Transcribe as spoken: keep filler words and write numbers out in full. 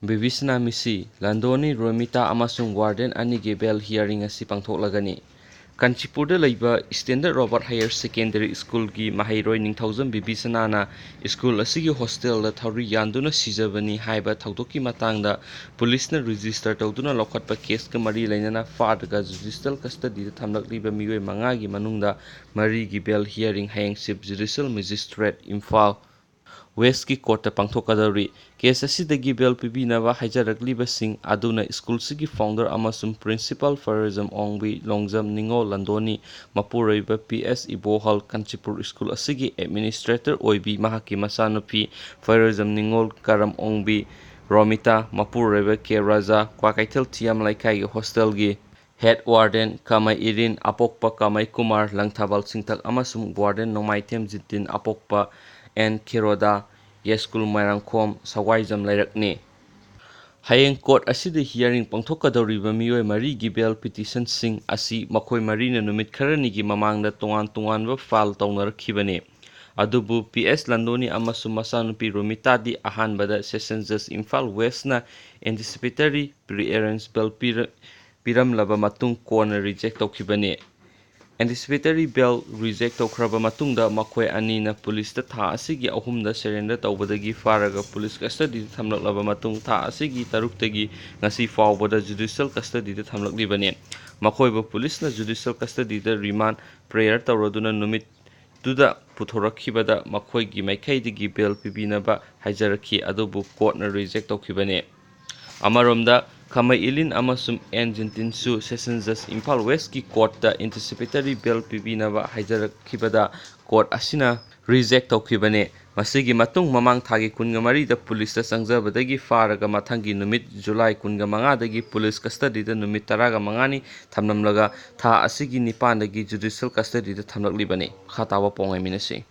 ꯕꯤꯕꯤꯁꯅꯥ ꯃꯤꯁꯤ, ꯂꯟꯗꯣꯅꯤ ꯔꯣꯃꯤꯇꯥ ꯑꯃꯁꯨꯡ ꯋꯥꯔꯗꯦꯟ ꯑꯅꯤꯒꯤ ꯕꯦꯜ ꯍꯤꯌꯥꯔꯤꯡ ꯑꯁꯤ ꯄꯥꯡꯊꯣꯛꯂꯒꯅꯤ꯫ ꯀꯥꯟꯆꯤꯄꯨꯔꯗ ꯂꯩꯕ ꯁ꯭ꯇꯦꯟꯗꯔꯠ ꯔꯣꯕꯥꯔꯠ ꯍꯥꯌꯔ ꯁꯦꯀꯦꯟꯗꯔꯤ ꯁ꯭ꯀꯨꯜꯒꯤ ꯃꯍꯩꯔꯣꯏ ꯅꯤꯡꯊꯧꯖꯝ ꯕꯤꯕꯤꯁꯅꯥꯅ ꯁ꯭ꯀꯨꯜ ꯑꯁꯤꯒꯤ ꯍꯣꯁꯇꯦꯜꯗ ꯊꯧꯔꯤ ꯌꯥꯟꯗꯨꯅ ꯁꯤꯖꯕꯅꯤ ꯍꯥꯏꯕ ꯊꯧꯗꯣꯛꯀꯤ ꯃꯇꯥꯡꯗ ꯄꯨꯂꯤꯁꯅ ꯔꯦꯖꯤꯁꯇꯔ ꯇꯧꯗꯨꯅ ꯂꯧꯈꯠꯄ ꯀꯦꯁꯀ ꯃꯔꯤ ꯂꯩꯅꯅ ꯐꯥꯔꯒ ꯖꯨꯗꯤꯁꯤꯌꯦꯜ ꯀꯁꯇꯗꯤꯗ ꯊꯝꯂꯛꯂꯤꯕ ꯃꯤꯑꯣꯏ ꯃꯉꯥꯒꯤ ꯃꯅꯨꯡꯗ ꯃꯔꯤꯒꯤ ꯕꯦꯜ ꯍꯤꯌꯥꯔꯤꯡ ꯍꯌꯦꯡ ꯆꯤꯐ ꯖꯨꯗꯤꯁꯤꯌꯦꯜ ꯃꯦꯖꯤꯁꯇ꯭ꯔꯦꯠ ꯏꯝꯐꯥꯜ ꯋꯦꯁꯀꯤ ꯀꯣꯔꯠꯇ ꯄꯥꯡꯊꯣꯛꯀꯗꯧꯔꯤ꯫ ꯀꯦꯁ ꯑꯁꯤꯗꯒꯤ ꯕꯦꯜ ꯄꯤꯕꯤꯅꯕ ꯍꯥꯏꯖꯔꯛꯂꯤꯕꯁꯤꯡ ꯑꯗꯨꯅ ꯁ꯭ꯀꯨꯜꯁꯤꯒꯤ ꯐꯥꯎꯟꯗꯔ ꯑꯃꯁꯨꯡ ꯄ꯭ꯔꯤꯟꯁꯤꯄꯥꯜ ꯐꯔꯖꯝ ꯑꯣꯡꯕꯤ, ꯂꯣꯡꯖꯝ ꯅꯤꯉꯣꯜ ꯂꯟꯗꯣꯅꯤ, ꯃꯄꯨꯔꯣꯏꯕ ꯄꯤ ꯑꯦꯁ ꯏꯕꯣꯍꯜ, ꯀꯥꯟꯆꯤꯄꯨꯔ ꯁ꯭ꯀꯨꯜ ꯑꯁꯤꯒꯤ ꯑꯦꯗꯃꯤꯅꯤꯁꯇ꯭ꯔꯦꯇꯔ ꯑꯣꯏꯕꯤ, ꯃꯍꯥꯛꯀꯤ ꯃꯆꯥꯅꯨꯄꯤ ꯐꯔꯖꯝ ꯅꯤꯉꯣꯜ ꯀꯔꯝ ꯑꯣꯡꯕꯤ, ꯔꯣꯃꯤꯇꯥ, ꯃꯄꯨꯔꯣꯏꯕ ꯀꯦ ꯔꯥꯖꯥ, ꯀ꯭ꯋꯥꯀꯩꯊꯦꯜ ꯊꯤꯌꯥꯝ ꯂꯩꯀꯥꯏꯒꯤ ꯍꯣꯁꯇꯦꯜꯒꯤ ꯍꯦꯗ ꯋꯥꯔꯗꯦꯟ ꯀꯃꯩ ꯏꯔꯤꯟ, ꯑꯄꯣꯛꯄ ꯀꯃꯩ ꯀꯨꯃꯥꯔ ꯂꯪꯊꯥꯕꯥꯜ ꯁꯤꯡꯊꯛ ꯑꯃꯁꯨꯡ ꯋꯥꯔꯗꯦꯟ ꯅꯣꯡꯃꯥꯏꯊꯦꯝ ꯖꯤꯇꯤꯟ, ꯑꯄꯣꯛꯄ ꯑꯦꯟ ꯈꯦꯔꯣꯗꯥ, ꯌꯥꯏꯁ꯭ꯀꯨꯜ ꯃꯣꯏꯔꯥꯡꯈꯣꯝ, ꯁꯋꯥꯏꯖꯝ ꯂꯩꯔꯛꯅꯤ꯫ ꯍꯌꯦꯡ ꯀꯣꯔꯠ ꯑꯁꯤꯗ ꯍꯤꯌꯥꯔꯤꯡ ꯄꯥꯡꯊꯣꯛꯀꯗꯧꯔꯤꯕ ꯃꯤꯑꯣꯏ ꯃꯔꯤꯒꯤ ꯕꯦꯜ ꯄꯤꯇꯤꯁꯟꯁꯤꯡ ꯑꯁꯤ ꯃꯈꯣꯏ ꯃꯔꯤꯅ ꯅꯨꯃꯤꯠ ꯈꯔꯅꯤꯒꯤ ꯃꯃꯥꯡꯗ ꯇꯣꯉꯥꯟ ꯇꯣꯉꯥꯟꯕ ꯐꯥꯏꯜ ꯇꯧꯅꯔꯛꯈꯤꯕꯅꯤ꯫ ꯑꯗꯨꯕꯨ ꯄꯤ ꯑꯦꯁ ꯂꯟꯗꯣꯅꯤ ꯑꯃꯁꯨꯡ ꯃꯆꯥꯅꯨꯄꯤ ꯔꯣꯃꯤꯇꯥꯗꯤ ꯑꯍꯥꯟꯕꯗ ꯁꯦꯁꯟ ꯖꯖ ꯏꯝꯐꯥꯜ ꯋꯦꯁꯅ ꯑꯦꯟꯇꯤꯁꯤꯄꯦꯇꯔꯤ ꯄ꯭ꯔꯤꯑꯦꯔꯦꯟꯁ ꯕꯦꯜ ꯄꯤꯔ-, ꯄꯤꯔꯝꯂꯕ ꯃꯇꯨꯡ ꯀꯣꯟꯅ ꯔꯤꯖꯦꯛ ꯇꯧꯈꯤꯕꯅꯤ꯫ ꯑꯦꯟꯇꯤꯁꯤꯄꯦꯇꯔꯤ ꯕꯦꯜ ꯔꯤꯖꯦꯛ ꯇꯧꯈ꯭ꯔꯕ ꯃꯇꯨꯡꯗ ꯃꯈꯣꯏ ꯑꯅꯤꯅ ꯄꯨꯂꯤꯁꯇ ꯊꯥ ꯑꯁꯤꯒꯤ ꯑꯍꯨꯝꯗ ꯁꯔꯦꯟꯗꯔ ꯇꯧꯕꯗꯒꯤ ꯐꯥꯔꯒ ꯄꯨꯂꯤꯁ ꯀꯁꯇꯗꯤꯗ ꯊꯝꯂꯛꯂꯕ ꯃꯇꯨꯡ ꯊꯥ ꯑꯁꯤꯒꯤ ꯇꯔꯨꯛꯇꯒꯤ ꯉꯁꯤ ꯐꯥꯎꯕꯗ ꯖꯨꯗꯤꯁꯤꯌꯦꯜ ꯀꯁꯇꯗꯤꯗ ꯊꯝꯂꯛꯂꯤꯕꯅꯤ꯫ ꯃꯈꯣꯏꯕꯨ ꯄꯨꯂꯤꯁꯅ ꯖꯨꯗꯤꯁꯤꯌꯦꯜ ꯀꯁꯇꯗꯤꯗ ꯔꯤꯃꯥꯟ ꯄ꯭ꯔꯦꯌꯔ ꯇꯧꯔꯗꯨꯅ ꯅꯨꯃꯤꯠ ꯇꯨꯗ ꯄꯨꯊꯣꯔꯛꯈꯤꯕꯗ ꯃꯈꯣꯏꯒꯤ ꯃꯥꯏꯀꯩꯗꯒꯤ ꯕꯦꯜ ꯄꯤꯕꯤꯅꯕ ꯍꯥꯏꯖꯔꯛꯈꯤ, ꯑꯗꯨꯕꯨ ꯀꯣꯔꯠꯅ ꯔꯤꯖꯦꯛ ꯇꯧꯈꯤꯕꯅꯤ꯫ ꯑꯃꯔꯣꯝꯗ, ꯈꯃꯩ ꯏꯂꯤꯟ ꯑꯃꯁꯨꯡ ꯑꯦꯟ ꯖꯤꯟꯇꯤꯟꯁꯨ ꯁꯦꯁꯟ ꯖꯖ ꯏꯝꯐꯥꯜ ꯋꯦꯁꯀꯤ ꯀꯣꯔꯠꯇ ꯑꯦꯟꯇꯤꯁꯤꯄꯦꯇꯔꯤ ꯕꯦꯜ ꯄꯤꯕꯤꯅꯕ ꯍꯥꯏꯖꯔꯛꯈꯤꯕꯗ ꯀꯣꯔꯠ ꯑꯁꯤꯅ ꯔꯤꯖꯦꯛ ꯇꯧꯈꯤꯕꯅꯤ꯫ ꯃꯁꯤꯒꯤ ꯃꯇꯨꯡ ꯃꯃꯥꯡ ꯊꯥꯒꯤ ꯀꯨꯟꯒ ꯃꯔꯤꯗ ꯄꯨꯂꯤꯁꯇ ꯆꯪꯖꯕꯗꯒꯤ ꯐꯥꯔꯒ ꯃꯊꯪꯒꯤ ꯅꯨꯃꯤꯠ ꯖꯨꯂꯥꯏ ꯀꯨꯟꯒ ꯃꯉꯥꯗꯒꯤ ꯄꯨꯂꯤꯁ ꯀꯁꯇꯗꯤꯗ ꯅꯨꯃꯤꯠ ꯇꯔꯥꯒ ꯃꯉꯥꯅꯤ ꯊꯝꯂꯝꯂꯒ ꯊꯥ ꯑꯁꯤꯒꯤ ꯅꯤꯄꯥꯟꯗꯒꯤ ꯖꯨꯗꯤꯁꯤꯌꯦꯜ ꯀꯁꯇꯗꯤꯗ ꯊꯝꯂꯛꯂꯤꯕꯅꯤ꯫ ꯃꯈꯥ ꯇꯥꯕ ꯄꯥꯎ ꯉꯥꯏꯃꯤꯟꯅꯁꯤ꯫